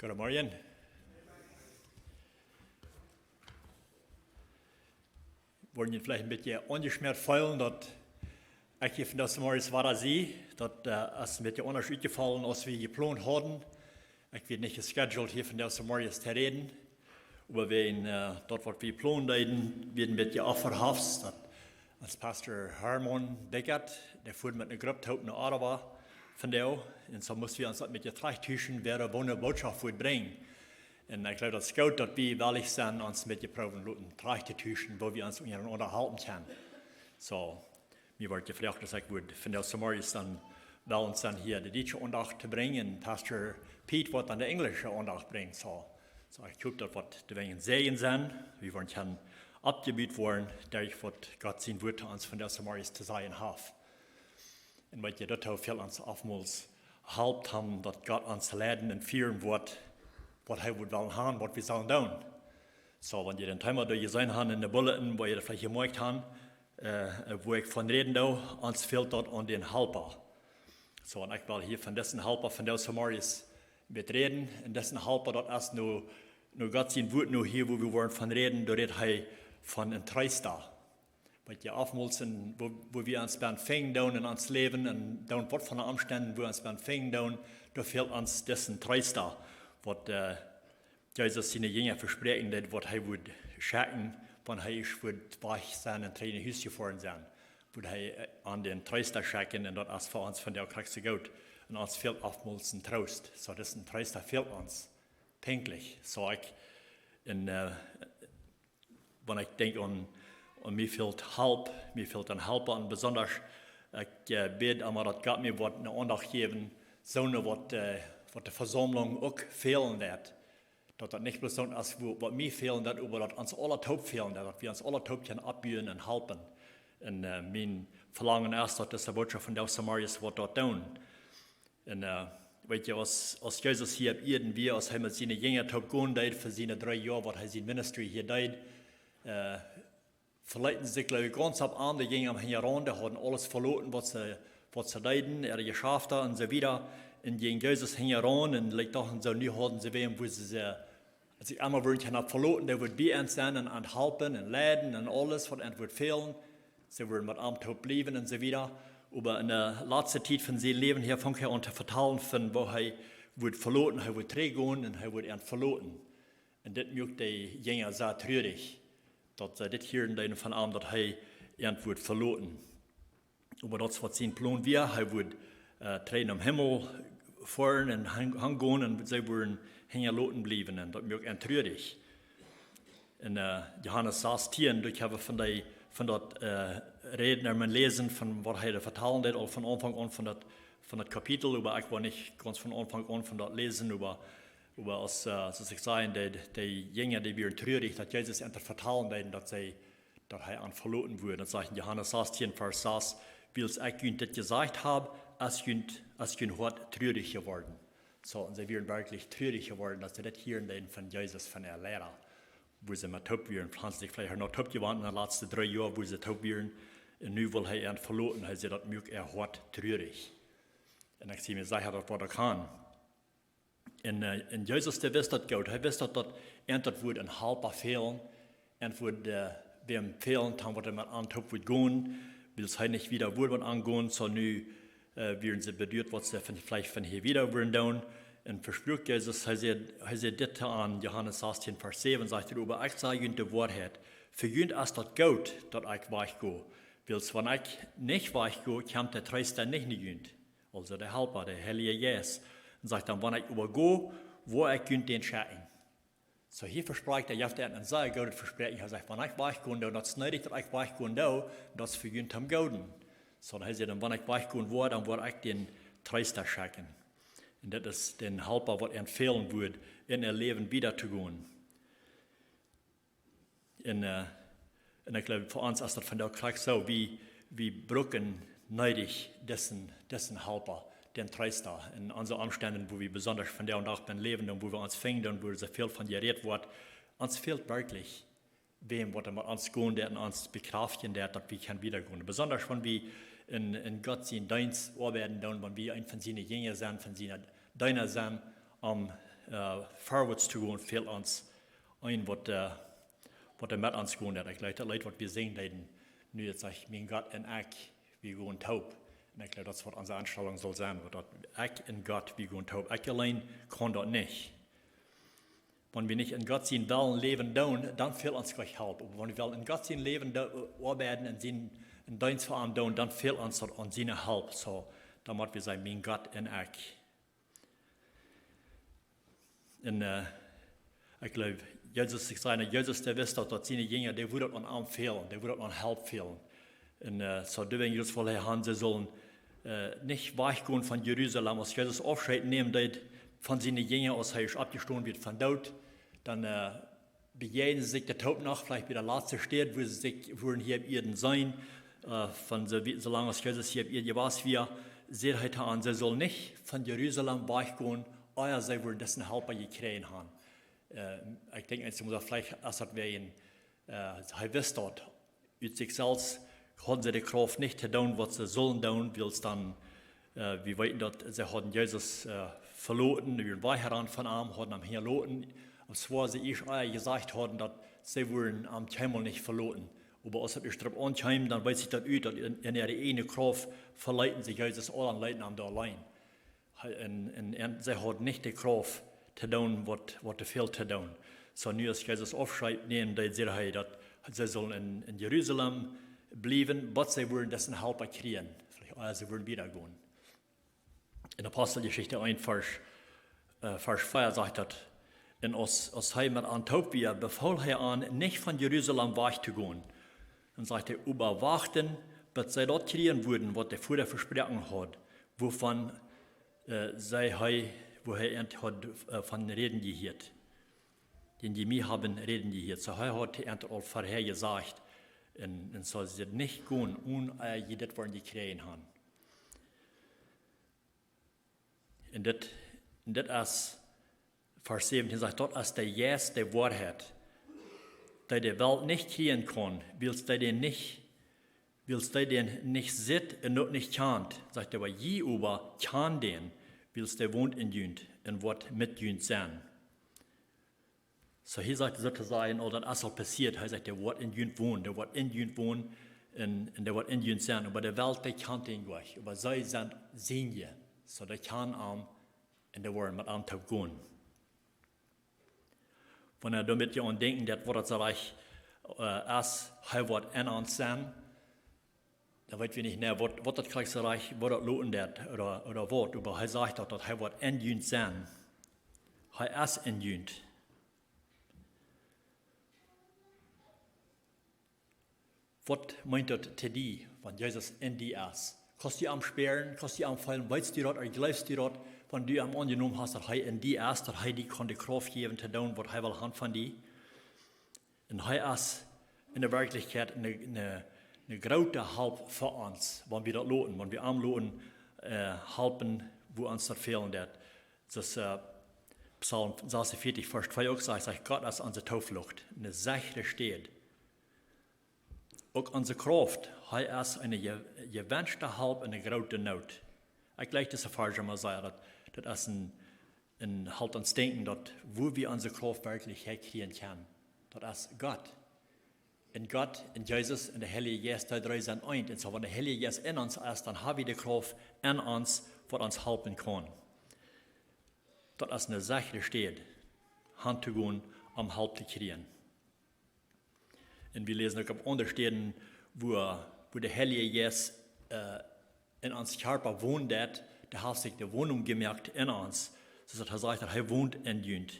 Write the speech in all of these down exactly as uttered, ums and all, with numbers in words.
Goodemorjen. Woaren jie veleicht een bät aunjeschmäat feelen, daut ekj hia vondoag zemorjes wada sie? Daut es een bät aundasch utjefollen aus wie jeplont hauden. Ekj wia nich jescheduled hia vondoag zemorjes to räden. Oba wäajen daut, waut wie plont deeden, wia een bät aufverhafst, daut ons Pastor Herman Bickert, dee fua met eene Grupp toop no Ottawa vondoag, un soo musten wie ons daut met de Trajchtüschen, wäa woone Bootschoft wudd brinjen. Un ekj jleew, daut es goot, daut wie wellich sent, ons met de Proowen loten trajchtotüschen, woo wie ons unjarenaunda halpen kjennen. Soo, mie wort jefroacht, daut ekj wudd vondoag zemorjes dan well ons dan hia de dietsche Aundacht to brinjen, un Pastor Pete woat dan de enjlische Aundacht brinjen. Soo, soo ekj hop, daut woat doawäajen een Säajen sennen. Wie woaren kjennen oppjebut woaren derch waut Gott sien Wuat to ons vondoag zemorjes to sajen haft. Un weet jie, daut hee väl ons oftmols halpt, daut Gott ons leiden un fieren woat, waut hee wudd wellen haben, waut wie sellen doonen. Soo, wan jie daut Thema doa jeseenen haben en de Bulletin, woa jie daut veleicht jemoakjt haben, wua ekj von räden doo, ons fält daut aun dän Halpa. Soo, un ekj well hia von disen Halpa vondoag zemorjes met räden. Un disen Halpa, daut es nu, nu Gott sien Wuat, nu hia, wua wie woaren von räden, doa rät hee von een Treesta. Weet jie, oftmols, wua, wua wie ons befinjen doonen en ons Läwen un doonen waut von de Omstend, wua wie ons befinjen doonen, doa fält ons disen Treesta, waut Jesus siene Jinja vespräakjen deed, waut hee wudd schekjen, wan hee wudd wajch sennen un trigj no Hus jefoaren sennen, wudd hee an dän Treesta schekjen, un daut es fa ons vondoag krakjt soo goot. Un ons fält oftmols een Troost. Soo, disen Treesta fält ons pinkjlich. Soo ekj, un wan ekj denkj aun, aun mie fält Help, mie fält een Halpa, un besondasch, ekj bäd emma, daut Gott mie woat eene Aundacht jäwen, soone, waut, waut de Vesaumlunk uk fälen deit. Daut daut nich bloos soont es, waut mie fälen deit, oba daut ons aula toop fälen deit, daut wie ons aula toop kjennen oppbuen un halpen. Un mien Velangen es, daut dise Bootschoft vondoag zemorjes woat daut doonen. Un weet jie, aus, aus Jesus hia opp Ieed wia, aus hee met siene Jinja toop gonen deed fa siene dree Joa, waut hee sien ministry hia deed, veleeten see sikj, jleew ekj, gaunz opp am. De Jinja hinjaraun, dee hauden aules veloten, waut see, waut see deeden, äare Jeschafta un soo wieda, un jinjen Jesus hinjaraun, un like dachten soo, nu hauden see wäm, wua see, see, aus ekj emma wudd kjennen veloten, dee wudd bie an sennen un an halpen un leiden un aules, waut an wudd fälen. See wudden met am toop bliewen un soo wieda. Oba en de latste Tiet von sien Läwen hia funk hee aun to vetalen von woo hee wudd veloten, hee wudd trigj gonen un hee wudd an veloten. Un dit muak de Jinja sea trurich, daut see dit hieeden deeden von am, daut hee an wudd veloten. Oba daut es waut sien Plon wia, hee wudd trigj nom Himmel foaren un han, han gonen un see wudden hinjaloten bliewen, un daut muak an trurich. En Johanes sastieen, doa hab wie von dee, von daut räden un läsen von waut hee doa vetalen deed, aul von Aunfank aun von daut, von daut Kapitel, oba ekj woa nich gaunz von Aunfank aun von daut läsen, oba, oba aus, aus ekj säd, de, de Jinja, dee wieren trurich, daut Jesus an daut vetalen deed, daut see, daut hee an veloten wudd. Daut sajcht en Johanes sastieen, Varsch sas: Wiels ekj junt dit jesajcht hab, es junt, es jun Hoat trurich jeworden. Soo, un see wieren werkjlich trurich jeworden, daut see dit hieeden deeden von Jesus, von äa Liera, wua see met toop wieren, pflanzlich veleicht noch toop jewant en de latste dree Joa, wua see toop wieren. Un nu wull hee an veloten, hee säd, daut muak äa Hoat trurich. Un ekj sie mie secha, daut woat uk han. Un, un Jesus, dee wist daut goot. Hee wist daut, daut an daut wudd een Halpa fälen, an wudd wäm fälen, dan waut hee met an toop wudd gonen, wiels hee nich wieda wudd met an gonen, soo nu wieren see beduat, waut see von, veleicht von hia wieda wudden doonen. Un vespruak Jesus, hee säd, hee säd dit to an, Johanes sastieen, Varsch säwen, sajcht hee: Oba ekj saj junt de Woarheit, fa junt es daut goot, daut ekj wajch go. Wiels wan ekj nich wajch go, kjemt de Treesta nich no junt. Aulsoo de Halpa, de Heilje Jeist. Un sajcht dan: Wan ekj oba go, woa ekj junt dän schekjen. Soo hia vesprakjt hee, jeft an een sea goodet Vespräakjen. Hee sajcht: Wan ekj wajch go, dan daut es needich, daut ekj wajch go, dan daut es fa junt toom Gooden. Soo, hee säd: Un wan ekj wajch go woa, dan woa ekj dän Treesta schekjen. Un daut es dän Halpa, waut an fälen wudd, en äa Läwen wieda to gonen. Un, un ekj jleew, fa ons es daut vondoag krakjt soo, wie, wie brucken needich disen, disen Halpa, dän Treesta, en onse Omstend, wua wie besondasch vondoag dän Dach bennen läwen un wua wie ons finjen un wua soo väl von jerät woat. Ons fält werkjlich wäm, waut met ons gonen deit un ons bekjraftjen deit, daut wie kjennen wieda gonen. Besondasch wan wie en, en Gott sien Deenst oabeiden doonen, wan wie een von siene Jinja sent, von siene Deena sent, om äh, verwoats to gonen, fält ons een, waut, äh, waut doa met ons gonen deit. Ekj jleew daut Leet, waut wie sinjen deeden, nu daut sajcht: "Mien Gott un ekj, wie gonen toop." Un ekj jleew, daut es waut onse Enstalunk saul sennen, waut daut: "Ekj un Gott, wie gonen toop. Ekj auleen kaun daut nich." Wan wie nich en Gott sienen Wellen läwen doonen, dan fält ons kjeen Help. Oba wan wie wellen en Gott sien Läwen do-, oabeiden un sien, en Deenst fa am doonen, dan fält ons daut aun siene Help. Soo, dan mott wie sajen: "Mien Gott un ekj." Un, äh, ekj jleew, Jesus, ekj säd, Jesus, dee wist daut, daut siene Jinja, dee wudden aun am fälen, dee wudden aun Help fälen. Un, äh, soo, doawäajen Jesus wull hee han, see sullen, äh, nich wajchgonen von Jerusalem. Aus Jesus Aufscheet nämen deed von siene Jinja, aus hee es oppjestonen wia von doot, dan, äh, bejäajnen see sikj doa toop noch, veleicht bie de latste Städ, wua see sikj wudden hia opp Ieed seenen, äh, von soo, wie, soo lang aus Jesus hia opp Ieed jewast wia, säd hee to an, see sullen nich von Jerusalem wajchgonen, ea see wudden disen Helpa jekjräajen han. Äh, ekj denkj, eent, veleicht es daut wäajen, äh, hee wist daut, ut sikj selfst hauden see de Krauft nich to doonen, waut see sullen doonen, wiels dan, äh, wie weeten, daut see hauden Jesus, äh, veloten, wieren wajchjerant von am, hauden am hinjaloten, aus wan see ieescht ea jesajcht hauden, daut see wudden am kjeenmol nich veloten. Oba aus daut ieescht doaropp aunkjeem, dan wees sikj daut ut, daut en, en äare ieejne Krauft veleeten see Jesus aul un leeten am doa auleen. Hee, un, un, un see hauden nich de Krauft to doonen, waut, waut doa fäld to doonen. Soo, nu aus Jesus Aufscheet nämen deed, säd hee, daut see sullen en, en Jerusalem bliewen, bat see wudden disen Helpa kjrieen. Veleicht, ea see wudden wieda gonen. En Aposteljeschicht eent, Varsch, äh, Varsch vea sajcht daut: "Un aus, aus hee met an toop wia, befool hee an, nich von Jerusalem wajch to gonen." Un sajcht hee: "Oba wachten, bat see daut kjrieen wudden, waut de Voda vesproaken haud, wuavon, äh, see hee, wua hee an haud, äh, von räden jehieet. Dän jie mie haben räden jehieet." Soo, hee haud an aul verhäa jesajcht. Un, un soo, see nich gonen, un, äh, jie dit woaren jekjräajen han. Un dit, un dit es, Varsch säwentieen sajcht: "Daut es de Jeist de Woarheit, dee de Welt nich kjrieen kaun, wiels dee dän nich, wiels dee dän nich sitt un uk nich kjant." Sajcht hee: "Oba jie oba kjanen dän, wiels dee wont en junt un woat met junt sennen." Soo, hia sajcht hee soo to sajen, aul daut es aul passieet. Hee sajcht, dee woat en junt wonen, dee woat en junt wonen un, un dee woat en junt sennen. Oba de Welt, dee kjant dän nich. Oba see sent siene. Soo, dee kjanen am un dee woaren met am toop gonen. Wan wie doamet aun denkjen, daut waut daut soo rajcht, äh, es, hee woat en ons sennen, dan weet wie nich, nä, waut, waut daut krakjt soo rajcht, waut daut loten deit, ooda, ooda waut. Oba hee sajcht daut, daut hee woat en junt sennen. Hee es en junt. Waut meent daut to die, wan Jesus en die es? Kaust du am spieren, kaust du am feelen, weetst du daut, ooda jleefst du daut, wan du am aunjenomen hast, daut hee en die es, daut hee die kaun de Krauft jäwen to doonen, waut hee well han von die? Un hee es en de Werkjlichkjeit ne, ne, ne groote Help fa ons, wan wie daut loten, wan wie am loten, äh, halpen, wua ons daut fälen deit. Daut es, äh, Psalm sasuntveatich, Varsch twee uk sajcht, sajcht: "Gott es onse Tooflucht, ne sechre Städ. Uk onse Krauft, hee es ne je-, jewenschte Help en ne groote Noot." Ekj jleich dise Varsch mau sea, daut, daut es en, en Help ons denkjen, daut wua wie onse Krauft werkjlich häakjrieen kjennen, daut es Gott. Un Gott un Jesus un de Heilje Jeist, dee dree sent eent. Un soo, wan de Heilje Jeist en ons es, dan ha wie de Krauft en ons, waut ons halpen kaun. Daut es ne sechre Städ, han to gonen, om Help to kjrieen. Un wie läsen uk opp aundre Städen, wua, wua de Heilje Jeist, äh, en ons Kjarpa wonen deit, dee haft sikj de Wonunk jemoakt en ons. Soo daut hee sajcht, daut hee wont en junt.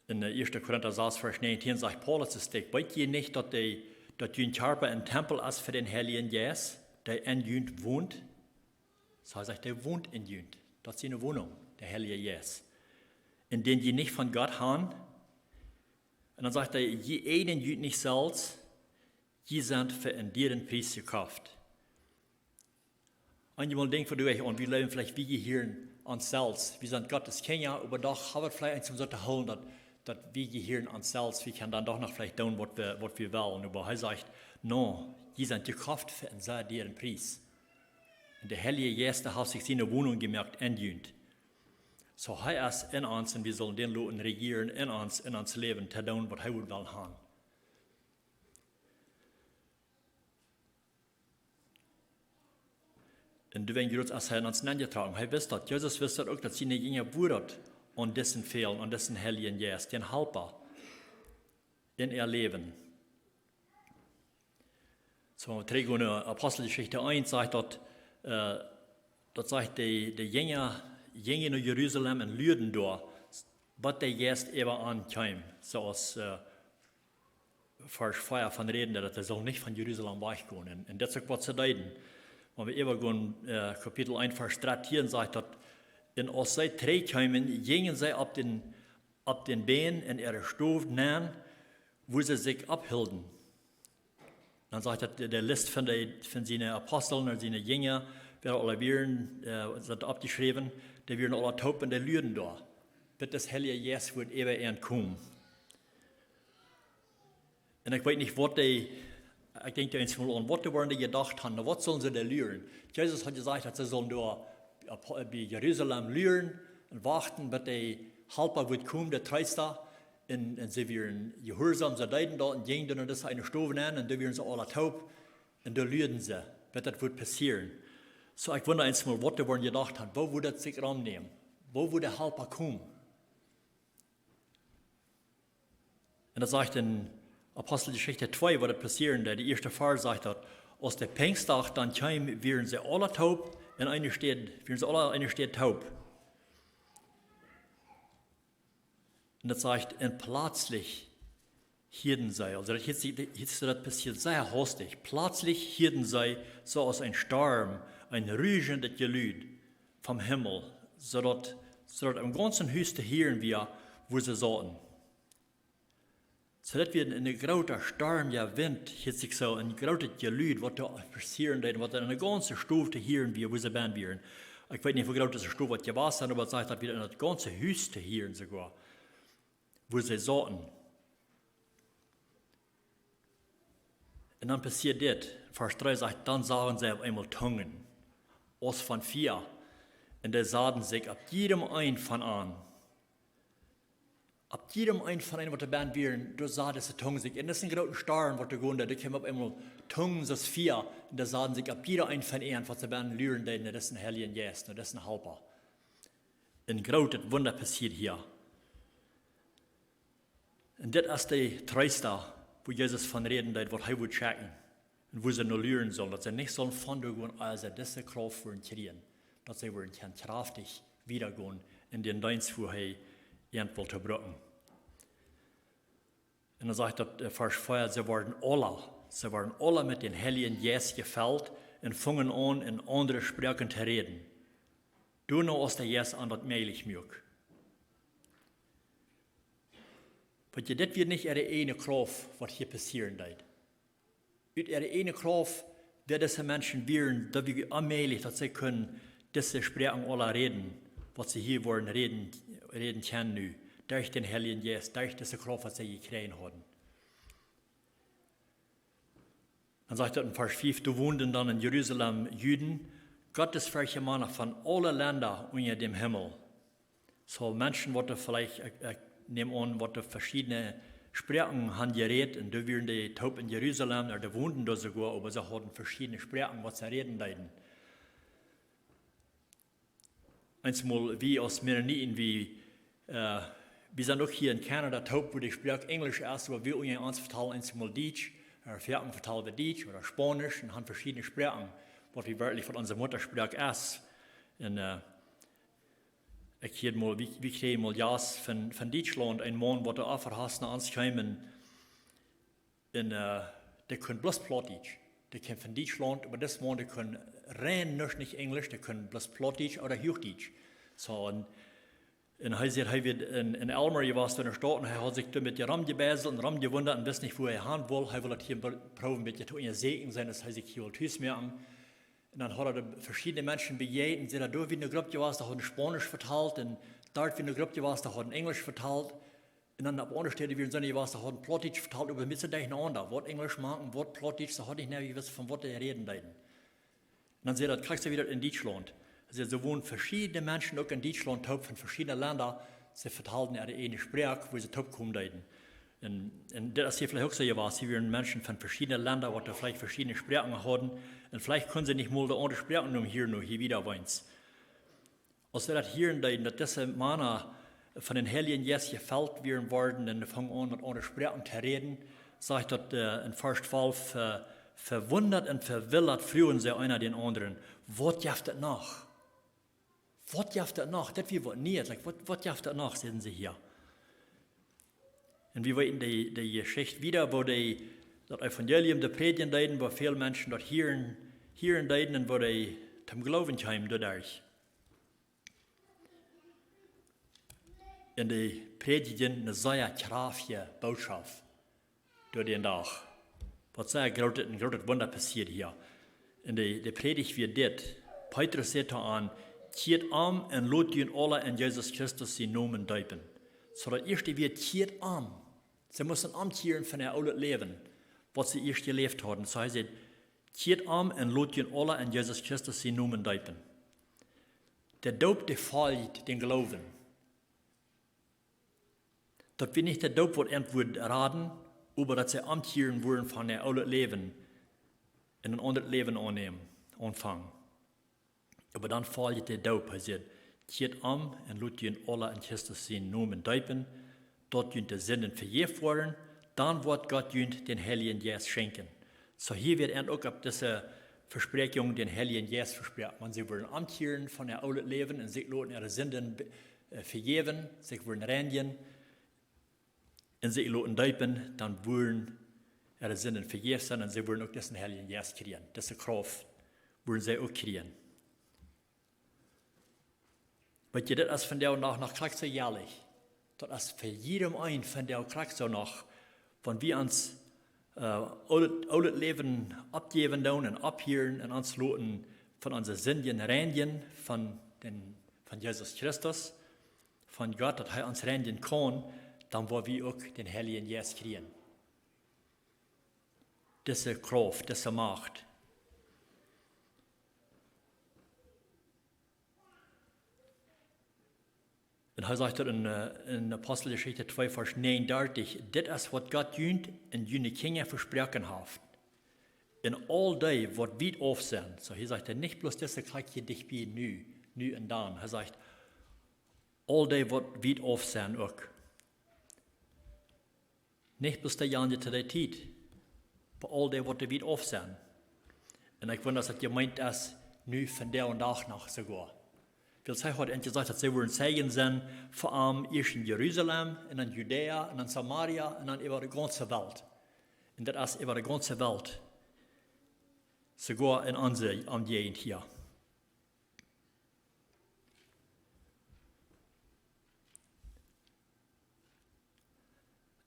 En, äh, Ieeschte Korinta sas, Varsch näajentieen sajcht Paulus es dit: "Weet jie nich, daut de, daut jun Kjarpa en Tempel es fa dän Heiljen Jeist, dee en junt wont?" Soo hee sajcht, dee wont en junt. Daut es siene Wonunk, de Heilje Jeist. "Un dän jie nich von Gott han." Un dan sajcht hee: "Jie eajnen junt nich selfst, jie sent fa en dieren Pries jekoft." Eenjemol denkj wie doa aun, wie jleewen veleicht, wie jehieren ons selfst. Wie sent Gott siene Kjinja, oba doch ha wie veleicht eent om soo to hoolen, daut, daut wie jehieren ons selfst. Wie kjennen dan doch noch veleicht doonen, waut wie, waut wie wellen. Oba hee sajcht: "Nä, jie sent jekoft fa en sea dieren Pries. Un de Heilje Jeist, dee haft sikj siene Wonunk jemoakt en junt." Soo hee es en ons un wie sellen dän loten rejieren en ons, en ons Läwen, to doonen waut hee woat wellen haben. Un doawäajen es hee en ons nenjetrocken. Hee wist daut, Jesus wist daut uk, daut siene Jinja wudden aun disen fälen, aun disen Heiljen Jeist, dän Halpa en äa Läwen. Soo, trigj no Aposteljeschicht eent, sajcht daut, äh, daut sajcht, de, de Jinja jinjen no Jerusalem un luaden doa, waut de Jeist äwa an kjeem, soo aus, äh, Varsch vea von räden, daut hee sull nich von Jerusalem wajchgonen. Un, un daut es uk waut see deeden. Wan wie äwagonen, äh, Kapitel eent, Varsch dartieen, sajcht daut, un aus see trigj kjeemen, jinjen see opp dän, opp dän Bän en äare Stow nenn, wua see sikj opphilden. Dan sajcht daut, de, de List von de, von siene Apostel un siene Jinja, wäa aule wieren, äh, sent oppjeschräwen, dee wieren aule toop un dee luaden doa, bat de Heilje Jeist wudd äwa an komen. Un ekj weet nich waut dee, ekj denkj doa eensmol aun, waut dee wudden jedocht haben, waut sullen see doa luren? Jesus haud jesajcht, daut see sullen doa opp, bie Jerusalem luren un wachten, bat de Halpa wudd komen, de Treesta. Un, un see wieren jehuarsom, see deeden daut un jinjen dan en dise eene Stow nenn un doa wieren see aule toop un doa luaden see, bat daut wudd passieren. Soo, ekj wunda eensmol, waut dee wudden jedocht haben, woo wudd daut sikj romnämen, woo wudd de Halpa komen? Un daut sajcht en Aposteljeschicht twee, waut daut passieren deed. De ieeschte Varsch sajcht daut, aus de Pinjstdach dan kjeem, wieren see aule toop en eene Städ, wieren see aule en eene Städ toop. Un daut sajcht, un pletslich hieeden see, aulsoo daut hieet sikj, daut, daut passieed sea haustich. Pletslich hieeden see, soo aus een Storm, een ruschendet Jelud vom Himmel, soo daut, soo daut em gaunzen Hus to hieren wia, wua see sauten. Soo daut wia een, een groota Storm, jo, Wint, hieet sikj soo een grootet Jelud, waut doa passieren deed, waut en de gaunze Stow to hieren wia, wua see bennen wieren. Ekj weet nich, woo groot dise Stow wia jewast, oba daut sajcht, daut wia en daut gaunze Hus to hieren soogoa, wua see sauten. Un dan passieed dit. Varsch dree sajcht, dan sagen see opp eemol Tungen, aus von Fia. Un dee saten sikj opp jiedem een von an. Opp jiedem een von an, waut doa bennen wieren, doa saten dise Tungen sikj. Un daut es een groota Storm, waut doa gonen deed. Doa kjeemen opp eemol Tungen soo aus Fia. Un dee saten sikj opp jieda een von an, waut see bennen luren deeden, no disen Heiljen Jeist, no disen Halpa. Een grootet Wunda passieed hia. Un dit es de Treesta, wua Jesus von räden deed, waut hee wudd schekjen. Un wua see no luren sullen, daut see nich sullen von doa gonen, ea see dise Krauft wudden kjrieen. Daut see wudden kjennen kjraftich wiedagonen en dän Deenst, wua hee an wull brucken. Un dan sajcht daut, äh, Varsch vea, see worden aula, see worden aula met dän Heiljen Jeist jefelt un fungen aun, en aundre Sproaken to räden, doano aus de Jeist an daut mäajlich muak. Weetst, dit wia nich äare ieejne Krauft, waut hia passieren deed. Ut äare ieejne Krauft, wäa dise Menschen wieren, daut wia onmäajlich, daut see kunnen dise Sproaken aula räden, waut see hia wudden räden, räden kjennen nu, derch dän Heiljen Jeist, derch dise Krauft, waut see jekjräajen hauden. Dan sajcht daut en Varsch fief, doa wonden dan en Jerusalem Juden, gottesferchtje Mana von aule Lenda unja däm Himmel. Soo Menschen, waut doa veleicht, ekj, ekj näm aun, waut doa veschiedne Sproaken haben jerät, un doa wieren dee toop en Jerusalem, ooda dee wonden doa soogoa, oba see hauden veschiedne Sproaken, waut see räden deeden. Eensmol, wie aus Mennoniten, wie, äh, wie sent uk hia en Kanada toop, wua de Sproak Enjlisch es, oba wie unja ons vetalen eensmol Dietsch, ooda foaken vetalen wie Dietsch ooda Spaunisch, un haben veschiedne Sproaken, waut wie werkjlich, waut onse Muttasproak es. Un, äh, ekj hieed mol, wie, wie kjrieejen mol Jast von, von Dietschlaunt, een Maun, waut doa von Haus no ons kjeem, un, äh, dee kunn bloos Plautdietsch. Dee kjeem von Dietschlaunt, oba dis Maun, dee kunn rein nuscht nich Enjlisch, dee kunn bloos Plautdietsch ooda Huachdietsch. Soo, un, un hee säd, hee wia en, en Aylmer jewast, en de Staut, un hee haud sikj doa met romjebeiselt un romjewundat un wist nich, wua hee han wull. Hee wull daut hia be-, proowen, een bät to unjasäkjen, seenen aus hee sikj hia wull tus moaken. Un dan haud hee doa veschiedne Menschen bejäajent, säd hee, doa wia eene Grupp jewast, dee hauden Spaunisch vetalt, un doa wia eene Grupp jewast, dee hauden Enjlisch vetalt. Un dan opp aundre Städen wieren see jewast, dee hauden Plautdietsch vetalt, oba met soo derchenaunda, waut Enjlisch moaken, waut Plautdietsch, see hauden nich mea jewist, von waut dee räden deeden. Un dan säd hee, daut kjrichst du wada en Dietschlaunt. See, see woonen veschiedne Menschen uk en Dietschlaunt toop von veschiedne Lenda. See vetalden äare ieejne Sproak, woo see toop komen deeden. Un, un daut es hia veleicht uk soo jewast. Hia wieren Menschen von veschiedne Lenda, waut doa veleicht veschiedne Sproaken hauden. Un veleicht kunnen see nich mol de aundre Sproak nomen hia, no hia wieda weens. Aus see daut hieren deeden, daut dise Mana von dän Heiljen Jeist jefelt wieren worden un fungen aun met aundre Sproaken to räden, sajcht daut, äh, en Varsch twalf, äh, vewundat un vewildat fruagen see eena dän aundren: "Waut jeft daut noch? Waut jeft daut noch? Daut wia waut Niees. Like, waut, waut jeft daut noch?" säden see hia. Un wie weeten de, de Jeschicht wieda, woo dee daut Evangelium doa prädjen deeden, woo väl Menschen daut hieren, hieren deeden un woo dee toom Gloowen kjeemen doaderch. Un dee prädjden eene sea kjraftje Bootschoft doa dän Dach. Waut sea grootet, een grootet Wunda passieed hia. Un de, de Prädicht wia dit. Petrus säd to an: "Kjieet om un lot junt aula en Jesus Christus sienen Nomen deepen." Soo daut ieeschte wia: "Kjieet om." See musten omkjieren von äa oolet Läwen, waut see ieescht jeläft hauden. Soo hee säd: "Kjieet om un lot junt aula en Jesus Christus sienen Nomen deepen." De Doop, dee folcht dän Gloowen. Daut wia nich de Doop, waut an wudd raden, oba daut see omkjieren wudden von äa oolet Läwen un een aundret Läwen aunnämen, aunfangen. Oba dan folcht de Doop. Hee säd: "Kjieet om un lot junt aula en Christus sienen Nomen deepen, daut junt de Sinden vejäft woaren, dan woat Gott junt dän Heiljen Jeist schenkjen." Soo hia wia an uk opp dise Vespräakjunk dän Heiljen Jeist vesproaken. Wan see wudden omkjieren von äa oolet Läwen un sikj loten äare Sinden be-, äh, vejäwen, sikj wudden reinjen un sikj loten deepen, dan wudden äare Sinden vejäft sennen un see wudden uk disen Heiljen Jeist kjrieen. Dise Krauft wudden see uk kjrieen. Weet jie, daut es vondoag noch, noch krakjt soo jelich. Daut es fa jiedem eenen vondoag krakjt soo noch, wan wie ons, äh, oolet, oolet Läwen oppjäwen doonen un opphieren un ons loten von onse Sinden reinjen, von dän, von Jesus Christus, von Gott, daut hee ons reinjen kaun, dan woa wie uk dän Heiljen Jeist kjrieen. Dise Krauft, dise Macht. Un hee sajcht daut en, äh, en Aposteljeschicht twee, Varsch negenunddreißig: "Dit es waut Gott junt un june Kjinja vesproaken haft. Un aul dee, waut wiet auf sent." Soo, hia sajcht hee nich bloos dise Kjoakj dicht bie nu, nu un dan. Hee sajcht, aul dee, waut wiet auf sent uk. Nich bloos dee jane to dee Tiet, oba aul dee, waut doa wiet auf sent. Un ekj wunda, aus daut jemeent es, nu vondoag dän Dach noch soogoa. Wiels hee haud ent jesajcht, daut see wudden Zeijen sennen fa am, ieescht en Jerusalem, un dan Judäa, un dan Samaria, un dan äwa de gaunze Welt. Un daut es äwa de gaunze Welt. Soogoa en onse Omjäajent hia.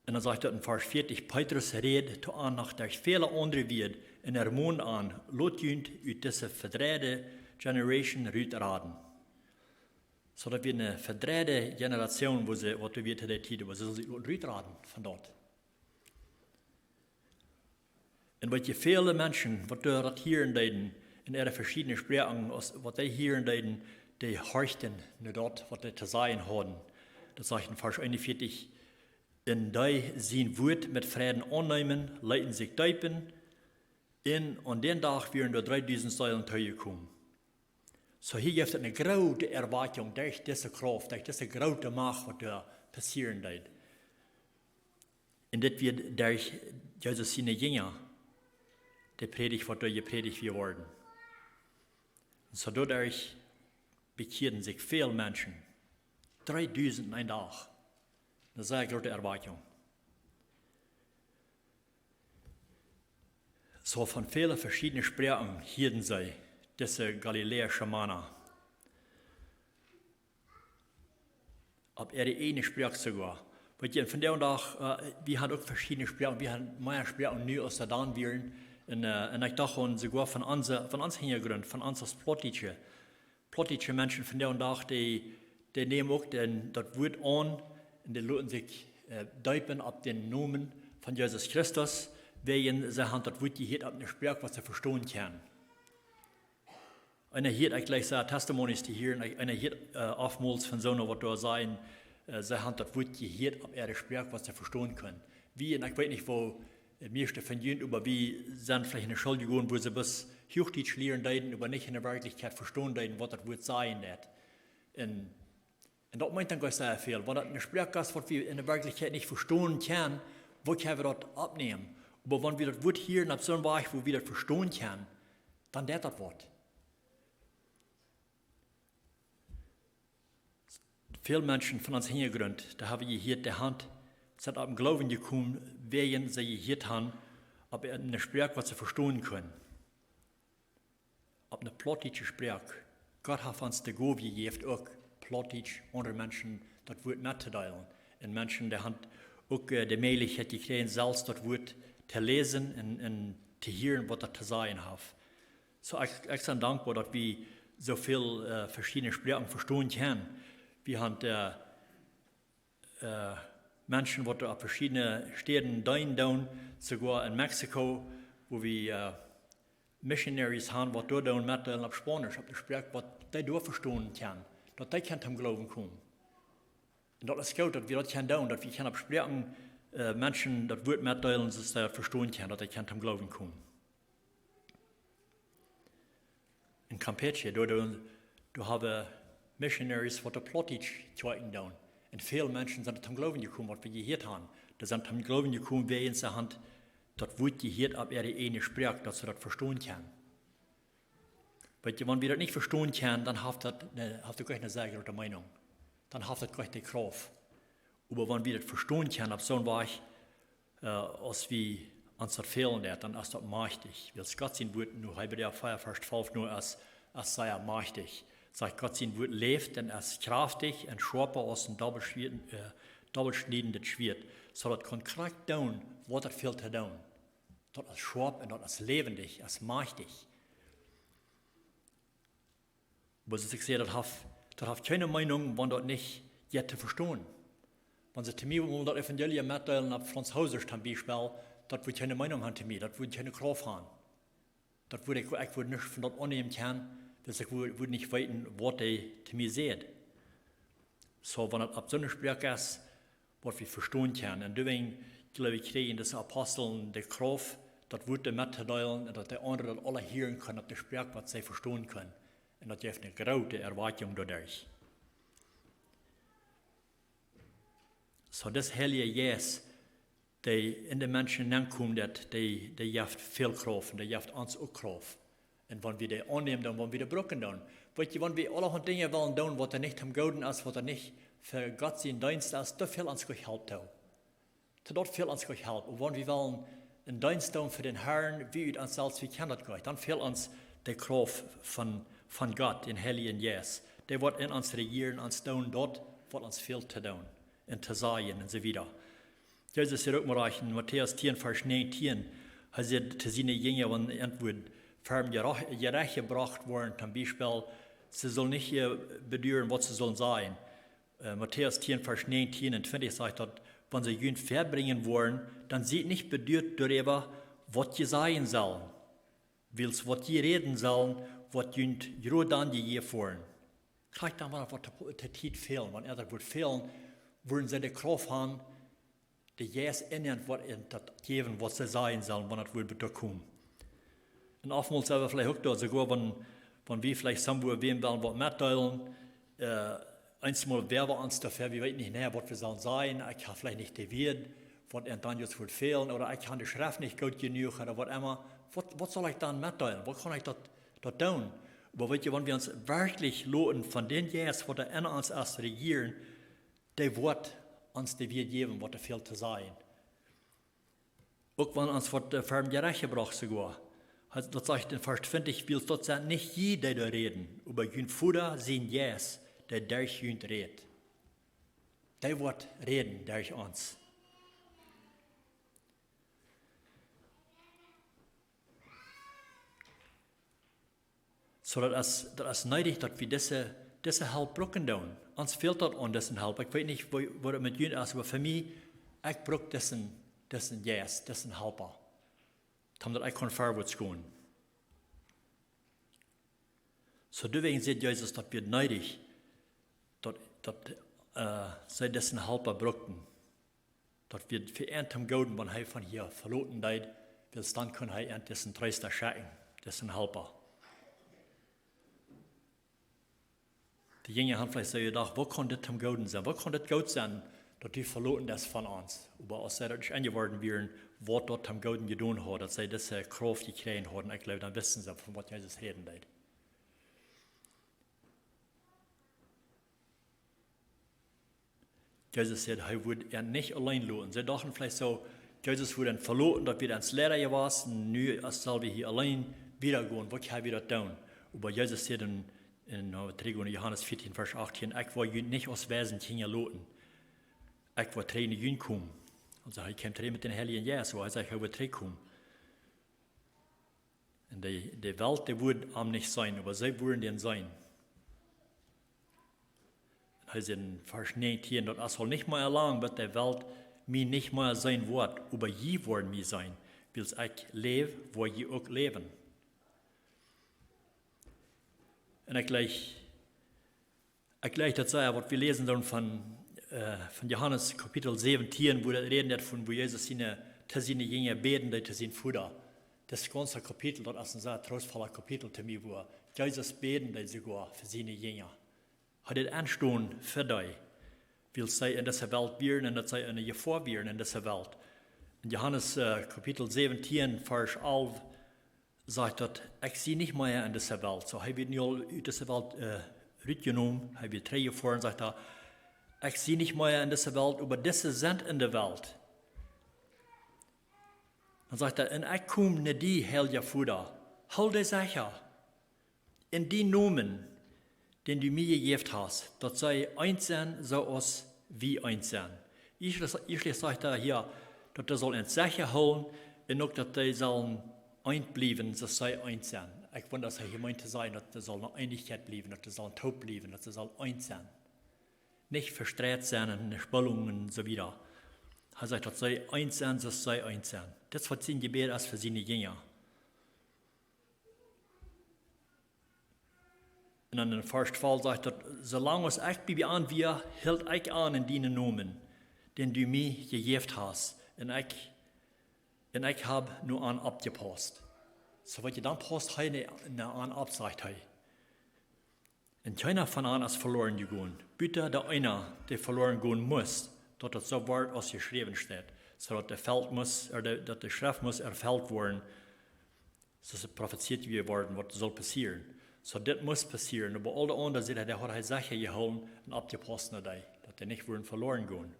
Un dan sajcht daut en Varsch vieetich: "Petrus räd to an noch derch väle aundre Wieed un ermond an: Lot junt ut dise vedreide Generation rutraden." Soo daut wia eene vedreide Generation, woo see, waut doa wia to dee Tiet, woo see sullen sikj loten rutraden von doa. Un weet jie, väle Menschen, waut doa daut hieren deeden, en äare veschiedne Sproaken, aus waut dee hieren deeden, dee horchten no daut, waut dee to sajen hauden. Daut sajcht en Varsch eenunvieetich: "Un dee sien Wuat met Freiden aunneemen, leeten sikj deepen, un aun dän Dach wieren doa dreedusent Seelen toojekomen." Soo, hia jeft et eene groote Erwakjunk derch dise Krauft, derch dise groote Macht, waut doa passieren deed. Un dit wia derch Jesus siene Jinja, de Prädicht, waut doa jeprädicht wia worden. Un soo doaderch bekjieeden sikj väl Menschen. Dreedusent en een Dach. Eene sea groote Erwakjunk. Soo von väle veschiedne Sproaken hieeden see, dise galiläische Mana. Opp äare ieejne Sproak soogoa. Weet jie, vondoag dän Dach, äh, wie haben uk veschiedne Sproaken, wie haben mea Sproaken nu aus doa dan wieren. Un, äh, un ekj docht aun soogoa von onse, von ons Hinjagrunt, von ons aus plautdietsche, plautdietsche Menschen vondoag dän Dach, dee, dee nämen uk dän, daut Wuat aun un dee loten sikj, äh, deepen opp dän Nomen von Jesus Christus, wäajen see haben daut Wuat jehieet opp eene Sproak, waut see vestonen kjennen. Eena hieet, ekj jleich, soo Testimonies to hieren, eena hieet oftmols von soone, waut doa sajen, see han daut Wuat jehieet opp äare Sproak, waut see vestonen kunnen. Wie, un ekj weet nich, woo mieeschte von junt, oba wie sent veleicht en de School jegonen, wua see bloos Huachdietsch lieren deeden, oba nich en de Werkjlichkjeit vestonen deeden, waut daut Wuat sajen deit. Un daut meent dan sea väl, wan daut ne Sproak es, waut wie en de Werkjlichkjeit nich vestonen kjennen, woo kjenn wie daut oppnämen? Oba wan wie daut Wuat hieren opp soon Wajch, wua wie daut vestonen kjennen, dan deit daut waut. Väl Menschen von ons Hinjagrunt, dee hab jehieet, dee han, sent opp dän Gloowen jekomen, wäajen see jehieet han opp ne Sproak, waut see vestonen kunnen. Opp ne plautdietsche Sproak. Gott haft ons de Gow jejäft, uk Plautdietsch, aundre Menschen daut Wuat mettodeelen. Un Menschen, dee han uk de Mäajlichkjeit jekjräajen, selfst daut Wuat to läsen un to hieren, waut daut to sajen haft. Soo, ekj sie dankboa, daut wie soo väl veschiedne Sproaken vestonen kjennen. Wie han Menschen, waut doa opp veschiedne Städen deenen doonen, soogoa en Mexiko, wua wie missionaries han, waut doa doonen metdeelen opp Spaunisch, opp de Sproak, waut dee doa vestonen kjennen, daut dee kjennen toom Gloowen komen. Un daut es goot, daut wie daut kjennen doonen, daut wie kjennen opp Sproaken Menschen daut Wuat metdeelen, soo daut see daut vestonen kjennen, daut dee kjennen toom Gloowen komen. En Campeche, doa hab wie missionaries, waut doa Plautdietsch Kjoakjen doonen. Un väl Menschen sent toom Gloowen jekomen, waut wie jehieet han. Dee sent toom Gloowen jekomen, wäajen see han daut Wuat jehieet opp äare ieejne Sproak, daut see daut vestonen kjennen. Weet jie, wan wie daut nich vestonen kjennen, dan haft daut goanich ne sea groote Meenunk. Dan haft daut goanich de Krauft. Oba wan wie daut vestonen kjennen opp soon Wajch, aus wie ons daut fälen deit, dan es daut majchtich. Wiels Gott sien Wuat, nu Hebräa vea, Varsch twalf, nu es, es sea majchtich. Sajcht, Gott sien Wuat läft un es kjraftich un schoapa aus en dobbelschniedendet Schwieet, soo daut kaun krakjt doonen, waut daut fält to doonen. Daut es schoap un daut es läwendich, es majchtich. Oba soo aus ekj säd, daut haft kjeene Meenunk, wan daut nich jeit to vestonen. Wan see to mie wullen daut Evangelium metdeelen opp Franzeesch toom Biespel, daut wudd kjeene Meenunk han to mie, daut wudd kjeene Krauft han. Daut wudd ekj, ekj wudd nuscht von daut aunnämen kjennen, wiels ekj wudd nich weeten, waut dee to mie säd. Soo, wan daut opp soone Sproak es, waut wie vestonen kjennen. Un doawäajen, jleew ekj, kjrieejen dise Aposteln de Krauft, daut Wuat mettodeelen un daut de aundre daut aula hieren kunnen opp de Sproak, waut see vestonen kunnen. Un daut jeft ne groote Erwakjunk doaderch. Soo, dis Heilje Jeist, dee en de Menschen nenkjemt, dee, dee jeft väl Krauft un dee jeft ons uk Krauft. Un wan wie dee aunnämen, dan wan wie dee brucken doonen. Weet jie, wan wie aulahaunt Dinja wellen doonen, waut doa nich toom Gooden es, waut doa nich fa Gott sien Deenst es, doa fält ons goanich Help too. Too daut fält ons goanich Help. Un wan wie wellen en Deenst doonen fa dän Harn, wie ut ons selfst, wie kjennen daut goanich, dan fält ons de Krauft von, von Gott, dän Heiljen Jeist. Dee woat en ons rejieren, ons doonen daut, waut ons fält to doonen un to sajen un soo wieda. Jesus säd uk mol rajcht en Matäus tieen, Varsch näajentieen, hee säd to siene Jinja, wan eent wudd ver Jerecht jebrocht woaren, toom Biespel, see sullen nich beduaren, waut see sullen sajen. Matäus tieen, Varsch näajentieen un twintich sajcht daut, wan see junt vebrinjen woaren, dan siet nich beduat doaräwa, waut jie sajen sellen. Wiels waut jie räden sellen, woat junt jrod dan jejäft woaren. Krakjt dan, wan daut woat to, to Tiet fälen, wan daut woat fälen, wudden see de Krauft han, de Jeist en an woat an daut jäwen, waut see sajen sellen, wan daut woat doa komen. Un oftmols sent wie veleicht uk doa, soogoa wan, wan wie veleicht somewhere wäm wellen waut metdeelen, eensmol wäa wie ons doafäa, wie weeten nich, nä, waut wie sellen sajen, ekj hab veleicht nich de Wieed, waut an dan jrod wudd fälen, ooda ekj hab de Schreft nich goot jenuach, ooda waut emma, waut, waut saul ekj dan metdeelen, waut kaun ekj daut, daut doonen? Oba weet jie, wan wie ons werkjlich loten von dän Jeist, waut doa en ons es, rejieren, dee woat ons de Wieed jäwen, waut doa fält to sajen. Uk wan ons woat ver Jerecht jebrocht soogoa. Daut sajcht en Varsch twintich, wiels daut sent nich jie, dee doa räden, oba jun Voda sien Jeist, dee derch junt rät. Dee woat räden derch ons. Soo, daut es, daut es needich, daut wie dise, dise Help brucken doonen. Ons fält daut aun dise Help. Ekj weet nich, woo, woo daut met junt es, oba fa mie, ekj bruk disen, disen Jeist, disen Halpa. Toom daut ekj kaun verwoats gonen. Soo doawäajen säd Jesus, daut wia needich, daut, daut, äh, see disen Halpa brukten. Daut wia fa an toom Gooden, wan hee von hia veloten deed, wiels dan kunn hee an disen Treesta schekjen, disen Halpa. De Jinja han veleicht soo jedocht: "Woo kaun dit toom Gooden sennen? Woo kaun dit goot sennen, daut du veloten best von ons?" Oba aus see daut nich enjeworden wieren, waut daut toom Gooden jedonen haud, daut see dise Krauft jekjräajen hauden, ekj jleew, dan wisten see, von waut Jesus räden deed. Jesus säd, hee wudd an nich auleen loten. See dochten veleicht soo, Jesus wudd an veloten, daut wia ons Leida jewast, nu es, sell wie hia auleen wieda gonen, waut kjenn wie daut doonen? Oba Jesus säd en, en, äh, trigj en Johanes vieetieen, Varsch achtieen: "Ekj woa junt nich aus Weisenkjinja loten. Ekj woa trigj no junt komen." Aulsoo hee kjeem trigj met dän Heiljen Jeist, wua hee sajcht, hee woat trigj komen. Un de, de Welt, dee wudd am nich seenen, oba see wudden dän seenen. Un hee säd en Varsch näajentieen, daut et saul nich mea lang, bat de Welt mie nich mea seenen woat, oba jie woaren mie seenen, wiels ekj läw, woa jie uk läwen. Un ekj jleich Ekj jleich daut sea, waut wie läsen doonen von, äh, von Johanes Kapitel säwentieen, wua daut räden deit von, wua Jesus siene, to siene Jinja bäden deed, to sienen Voda. Daut gaunze Kapitel, daut es een sea troostvollet Kapitel to mie, wua Jesus bäden deed soogoa fa siene Jinja. Hee deed enstonen fa dee, wiels see en dise Welt wieren un daut see en Jefoa wieren en dise Welt. En Johanes, äh, Kapitel säwentieen, Varsch alf, sajcht daut: "Ekj sie nich mea en dise Welt." Soo, hee wia nu aul ut dise Welt, äh, rutjenomen, hee wia trigj jefoaren, sajcht hee: "Ekj sie nich mea en dise Welt, oba dise sent en de Welt." Dan sajcht hee: "Un ekj kom no die, Heilja Voda. Hool dee secha en dien Nomen, dän du mie jejäft hast, daut see eent sent, soo aus wie eent sent." Ieescht, ieescht sajcht hee hia, daut hee saul an secha hoolen un uk daut dee sellen eent bliewen, soo aus see eent sent. Ekj wunda, aus hee hia meent to sajen, daut see sellen en Eenichkjeit bliewen, daut see sellen toop bliewen, daut see sellen eent sennen. Nich vestreit sennen un Spaltungen un soo wieda. Hee sajcht, daut see eent sent, soo aus see eent sent. Daut es, waut sien Jebäd es fa siene Jinja. Un dan en Varsch twalf sajcht daut: "Soo lang aus ekj bie an wia, hilt ekj aun en dienen Nomen, dän du mie jejäft hast. Un ekj, un ekj hab no an oppjepaust." Soo, waut je dan paust, hee no, no an opp, sajcht hee. "Un kjeena von an es veloaren jegonen, buta dee eena, dee veloaren gonen must, daut et soo woat, aus jeschräwen steit." Soo daut de Welt must, äh, de, daut de Schreft must erfelt woaren, soo aus et profezeit wia worden, waut saul passieren. Soo, dit must passieren. Oba aul de aundre, säd hee, dee haud hee secha jehoolen un oppjepaust no dee, daut dee nich wudden veloaren gonen.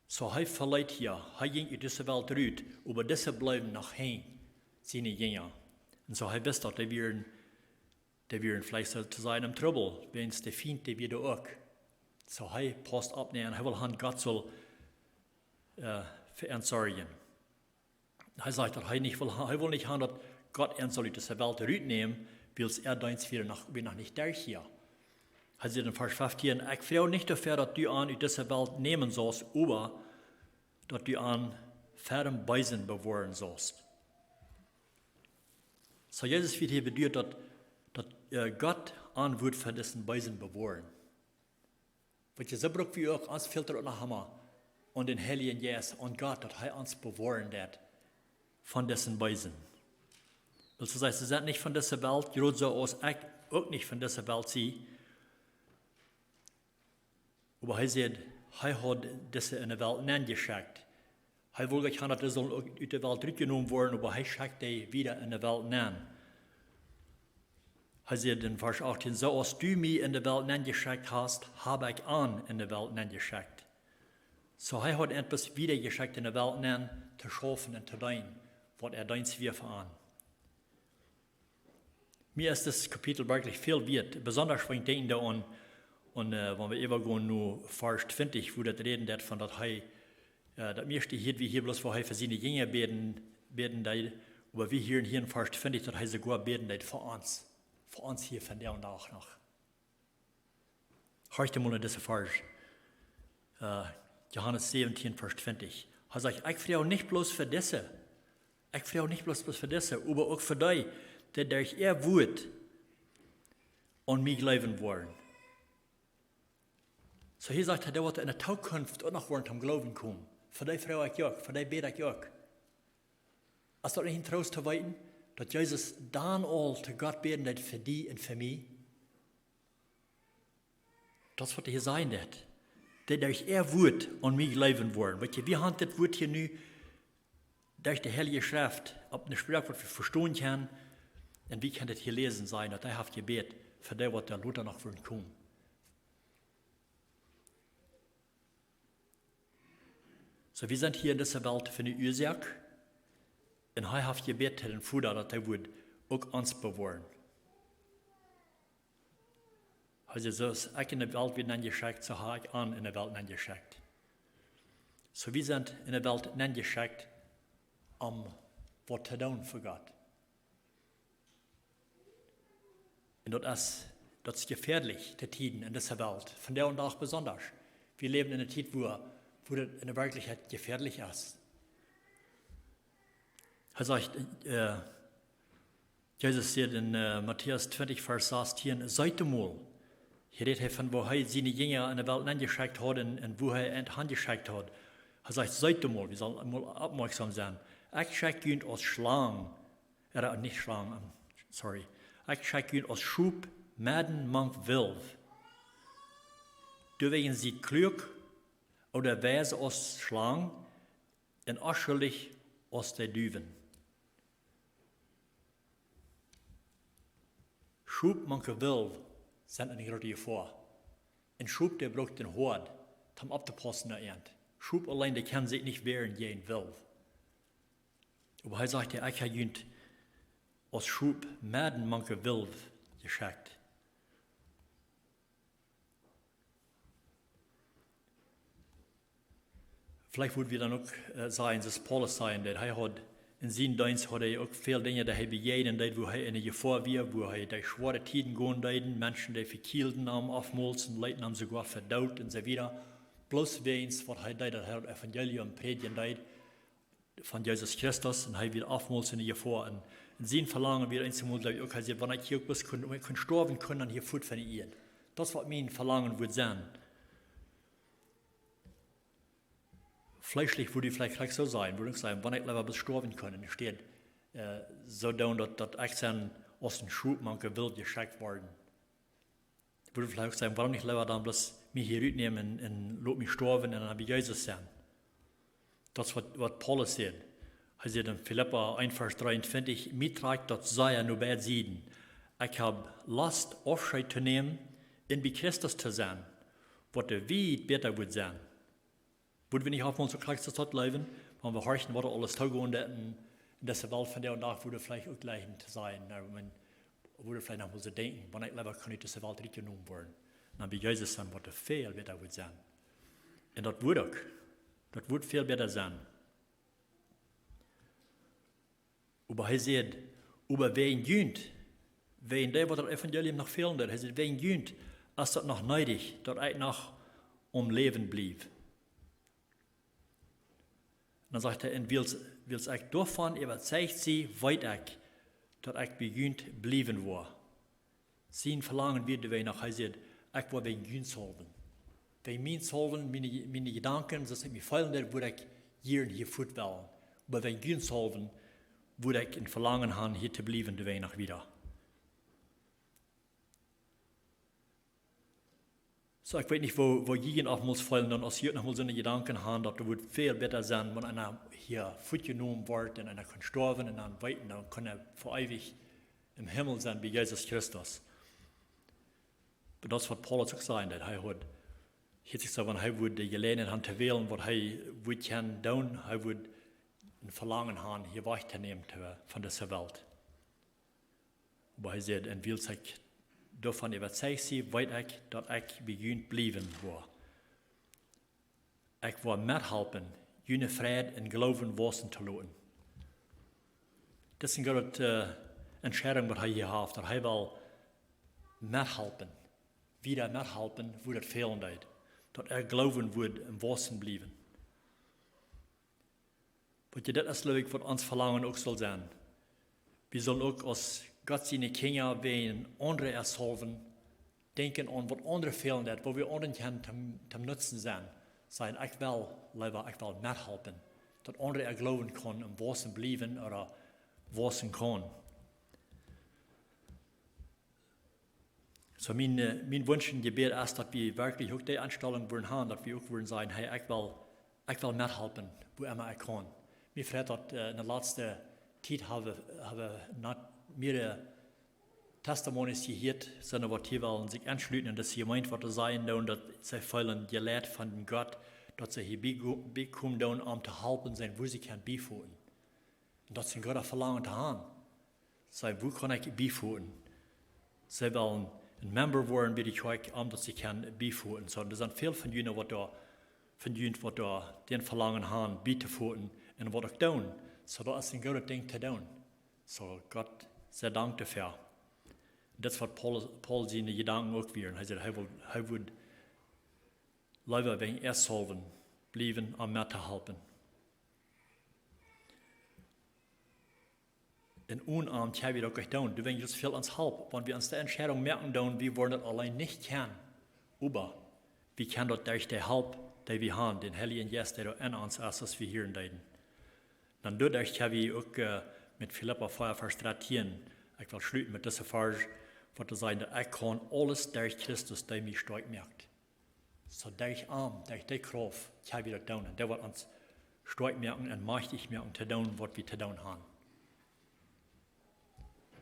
Soo, hee veleet hia, hee jinkj ut dise Welt rut, oba dise bleewen noch han, siene Jinja. Un soo, hee wist, daut dee wieren, dee wieren veleicht, soo to sajen, em Trubbel, wiels de Fient, dee wia doa uk. Soo, hee paust opp no an, hee well han, Gott saul, äh, fa an sorjen. Hee sajcht, daut hee nich well ha-, hee well nich han, daut Gott an saul ut dise Welt rutnämen, wiels äa Deenst wia noch, wia noch nich derch hia. Hee sajcht en Varsch feftieen: "Ekj froag nich doafäa, daut du an ut dise Welt nämen saust, oba daut du an ver däm Beesen bewoaren saust." Soo, Jesus wia hia bedoelt, daut, daut, äh, Gott an wudd ver disen Beesen bewoaren. Waut je soo brukt, wie uk, ons fält et uk noch emma aun dän Heiljen Jeist, aun Gott, daut hee ons bewoaren deit von disen Beesen. Wiels hee sajcht, see sent nich von dise Welt, jrod soo aus ekj uk nich von dise Welt sie. Oba hee säd, hee haud dise en de Welt nenjeschekjt. Hee wull nich han, daut dee sullen uk ut de Welt rutjenomen woaren, oba hee schekjt dee wada en de Welt nen. Hee sajcht en Varsch achtieen: "Soo aus du mie en de Welt nenjeschekjt hast, hab ekj an en de Welt nenjeschekjt." Soo, hee haud an bloos wada jeschekjt en de Welt nen, to schaufen un to deenen, waut äa Deenst wia fa an. Mie es dit Kapitel werkjlich väl wieet, besonda wan ekj denkj doaraun, un, äh, wan wie äwagonen no Varsch twintich, wua daut räden deit von daut hee, äh, daut mieeschte hia, wie hia bloos, wua hee fa siene Jinja bäden, bäden deed, oba wie hieren hia en Varsch twintich, daut hee soogoa bäden deed fa ons, fa ons hia vondoag noch. Horcht mol no dise Varsch. Äh, Johanes säwentieen, Varsch twintich. Hee sajcht: "Ekj froag nich bloos fa dise, Ekj froag nich bloos, bloos fa dise, oba uk fa dee, dee derch äa Wuat aun mie jleewen woaren. Soo hia sajcht hee, dee waut enne Tookunft uk noch woaren toom Gloowen komen. Fa dee froag ekj uk, fa dee bäd ekj uk. Es daut nich een Troost to weeten, daut Jesus dan aul to Gott bäden deed fa die un fa mie? Daut es waut hee sajen deed. Dee derch äa Wuat aun mie jleewen woaren. Weet jie, wie haben dit Wuat hia nu derch de Heilje Schreft opp eene Sproak, waut wie vestonen kjennen. Un wie kjennen dit hia läsen, sajen, daut hee haft jebät fa dee, waut doa lota noch woaren komen. Soo, wie sent hia en dise Welt fa eene Uasoak. Un hee haft jebät to dän Voda, daut hee wudd uk ons bewoaren. Hee säd, soo aus ekj en de Welt wia nenjeschekjt, soo hab ekj an en de Welt nenjeschekjt. Soo, wie sent en de Welt nenjeschekjt, om waut to doonen fa Gott. Un daut es, daut es jefäadlich, de Tieden en dise Welt. Vondoag dän Dach besonda. Wie läwen en eene Tiet, wua, wua daut en de Werkjlichkjeit jefäadlich es. Hee sajcht, äh, Jesus sajcht en, äh, Matäus twintich, Varsch sastieen, seet emol. Hia rät hee von, woo hee siene Jinja en de Welt nenjeschekjt haud un, un woo hee an hanjeschekjt haud. Hee sajcht, seet emol, wie sellen mol oppmoakjsom sennen. Ekj schekj junt aus Schlang, äh, nich Schlang, ähm, sorry. Ekj schekj junt aus Schop medden mank Wolf. Doawäajen siet kluak ooda weis aus Schlang un onschuldich aus de Duwen. Schop mank Wolf sent eene groote Jefoa. Een Schop, dee brukt een Hoad, om opptopaussen no an. Schop auleen, dee kjennen sikj nich wäaren jäajen Wolf. Oba hee sajcht, ekj hab junt aus Schop medden mank Wolf jeschekjt. Veleicht wudd wie dan uk, äh, sajen, soo aus Paulus sajen deed, hee haud en sienen Deenst haud hee uk väl Dinja, dee hee bejäajnen deed, wua hee en de Jefoa wia, wua hee derch schwoare Tieden gonen deed, Menschen, dee vekjielden am oftmols un leeten am soogoa fa doot un soo wieda. Bloos wäajens waut hee deed, daut hee daut Evangelium prädjen deed von Jesus Christus, un hee wia oftmols en de Jefoa. Un, un sien Velangen wia eensjemol, jleew ekj uk, hee säd, wan ekj hia uk bloos kunn, kunn stoawen, kunn dan hia fuat von de Ieed. Daut es waut mien Velangen wudd sennen. Fleeschlich wudd ekj veleicht krakjt soo sajen, wudd ekj sajen, wan ekj leewa bloos stoawen kunn, enne Städ, äh, soo doonen, daut, daut ekj sie aus een Schop mank de Wolf jeschekjt worden. Wudd veleicht uk sajen, wuarom nich leewa dan bloos mie hia rutnämen un, un lot mie stoawen un dan bie Jesus sennen. Daut es waut, waut Paulus säd. Hee säd en Filippa eent, Varsch dreeuntwintich, mie trakjt daut sea no beid Sieden. Ekj hab Lost Aufscheet to nämen un bie Christus to sennen, waut doa wiet bäta wudd sennen. Wudd wie nich oftmols soo krakjt soo daut läwen, wan wie horchen, waut aules toogonen deit en, en dise Welt vondoag dän Dach, wudd wie veleicht uk jlikj to sajen, na, ekj meen, wudd wie veleicht noch mol soo denkjen, wan ekj leewa kunn ut dise Welt rutjenomen woaren. Dan bie Jesus sennen, waut väl bäta wudd sennen. Un daut wudd uk. Daut wudd väl bäta sennen. Oba hee säd, oba wäajen junt, wäajen dee, waut daut Evangelium noch fälen deed, hee säd, wäajen junt es daut noch needich, daut ekj noch aum Läwen bliew. Dan sajcht hee, un wiels, wiels ekj doavon äwazeicht sie, weet ekj, daut ekj bie junt bliewen woa. Sien Velangen wia doawäajen noch, hee säd, ekj woa wäajen junt saulwen. Wäajen mien saulwen, miene, miene Jedanken, soo aus ekj mie feelen deed, wudd ekj jieren hia fuat wellen. Oba wäajen junt saulwen, wudd ekj een Velangen han, hia to bliewen, doawäajen noch wieda. Soo, ekj weet nich, woo, woo jie junt oftmols feelen, dan aus jie noch mol soone Jedanken han, daut daut wudd väl bäta sennen, wan eena hia fuat jenomen woat un eena kaun stoawen un dan weeten, dan kaun hee fa eewich em Himmel sennen bie Jesus Christus. Oba daut es waut Paulus uk säd, daut hee haud, hieet sikj soo, wan hee wudd de Jeläajenheit han to wälen, waut hee wudd kjennen doonen, hee wudd een Velangen han, hia wajch to nämen to, von dise Welt. Oba hee säd, un wiels ekj doavon äwazeicht sie, weet ekj, daut ekj bie junt bliewen woa. Ekj woa methalpen, june Freid un Gloowen wausen to loten. Daut es eene groote, äh, Entscheidunk, waut hee hia haft, daut hee well methalpen, wieda methalpen, wua daut fälen deed, daut äa Gloowen wudd aum wausen bliewen. Wiels dit es, jleew ekj, waut ons Velangen uk saul sennen. Wie sellen uk aus Gott siene Kjinja, wäajen aundre es haulwen, denkjen aun waut aundre fälen deit, woo wie aundre kjennen toom, toom Nutzen sennen. Sajen: "Ekj well, leewa, ekj well methalpen, daut aundre äa Gloowen kaun em Waussen bliewen ooda waussen kaun." Soo mien, äh, mien Wunsch un Jebäd es, daut wie werkjlich uk dee Enstalunk wudden haben, daut wie uk wudden sajen: "Hey, ekj well, ekj well methalpen, wua emma ekj kaun." Mie freit daut, äh, enne latste Tiet hab wie, hab wie nich mea Testimonies jehieet, sonda waut hia wellen sikj enschluten un daut see jemeent waut to sajen doonen, daut see feelen jeleit von Gott, daut see hia bie, biekomen doonen, om to halpen sennen, wua see kjennen biefoten. Un daut es een grootet Velangen to haben. Sajen: "Wua kaun ekj biefoten?" See wellen een Member woaren bie de Kjoakj, om daut see kjennen biefoten. Soo, doa sent väl von junt waut doa, von junt waut doa dän Velangen haben, bie to foten un waut uk doonen. Soo, daut es een grootet Dinkj to doonen. Soo, Gott sie Dank doafäa. Daut es waut Paul, Paul siene Jedanken uk wieren. Hee säd, hee wull, hee wudd leewa wäajen äa selfst bliewen, om met to halpen. Un onen am kjenn wie daut nich doonen. Doawäajen es väl ons Help, wan wie ons de Entscheidunk moaken doonen, wie woaren daut auleen nich kjennen. Oba wie kjennen daut derch de Help, dee wie haben, dän Heiljen Jeist, dee doa en ons es, aus wie hieren deeden. Dan doaderch kjenn wie uk, äh, met Filippa vea, Varsch dartieen, ekj well schluten met dise Varsch, waut to sajen, daut ekj kaun aules derch Christus, dee mie stoakj moakt. Soo derch am, derch dee Krauft, kjenn wie daut doonen. Dee woat ons stoakj moaken un majchtich moaken to doonen, waut wie to doonen haben.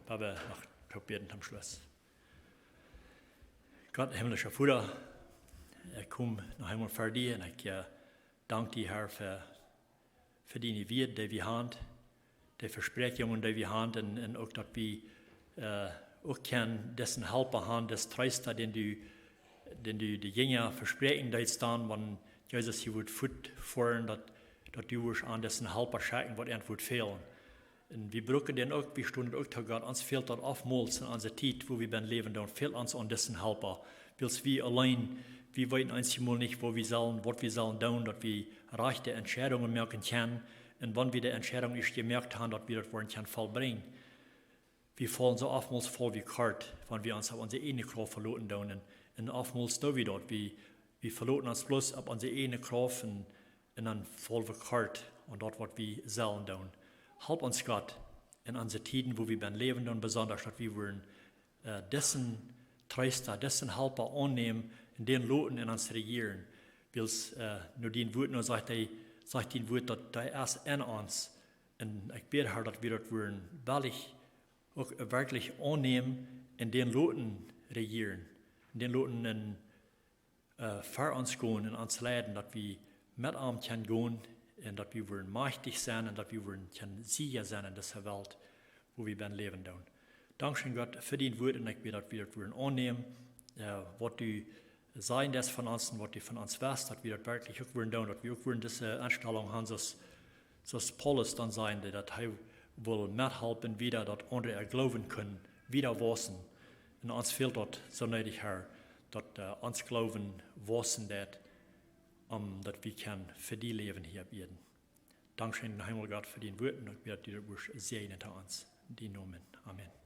Lot ons noch toop bäden toom Schluss. Gott, himmlischa Voda, ekj kom noch eemol ver die un ekj, äh, dank die, Herr, fa fa diene Wieed, dee wie haben, de Vespräakjungen, dee wie haben, un, un uk daut wie, äh, uk kjennen disen Helpa haben, disen Treesta, dän du, dän du de Jinja vespräakjen deedst dan, wan Jesus hia wudd fuat foaren, daut, daut du wurscht an disen Helpa schekjen, waut an wudd fälen. Un wie brucken dän uk, wie stonen uk to Gott, ons fält daut oftmols en onse Tiet, wua wie bie läwen doonen, fält ons aun disen Helpa. Wiels wie auleen, wie weeten eenjemol nich, waut wie sellen, waut wie sellen doonen, daut wie rajchte Entscheidungen moaken kjennen. Un wan wie de Entscheidunk ieescht jemoakt haben, daut wie daut woaren kjennen vollbrinjen. Wie faulen soo oftmols faul wie kort, wan wie ons opp onse ieejne Krauft veloten doonen. Un, un oftmols doo wie daut, wie, wie veloten ons bloos opp onse ieejne Krauft un, un dan faul wie kort aun daut, waut wie sellen doonen. Help ons, Gott, en onse Tieden, wua wie bie läwen doonen, besonda daut wie woaren äh, disen Treesta, disen Helpa aunnämen un dän loten en ons rejieren. Wiels, äh, no dien Wort, no sajcht hee, sajcht dien Wort, daut hee es en ons. Un ekj bäd, Herr, daut wie daut woaren wellich uk werkjlich aunnämen un dän loten rejieren. Un dän loten en äh, ver ons gonen un ons leiden, daut wie met am kjennen gonen un daut wie woaren majchtich sennen un daut wie woaren kjennen Sieja sennen en dise Welt, wua wie bie läwen doonen. Dankscheen, Gott, fa dien Wort un ekj bäd, daut wie daut woaren aunnämen, äh, waut du sajen deist von ons un waut du von ons west, daut wie daut werkjlich uk woaren doonen, daut wie uk woaren dise Enstalunk haben, soo aus soo aus Paulus dan säd, daut hee wull methalpen, wieda daut aundre äa Gloowen kunnen wieda waussen. Un ons fält daut soo needich, Herr, daut, äh, ons Gloowen waussen deit, om daut wie kjennen fa die läwen hia opp Ieed. Dankscheen, Himmel Gott, fa dien Wort un ekj bäd, daut du daut woascht säajnen to ons. En dien Nomen. Amen.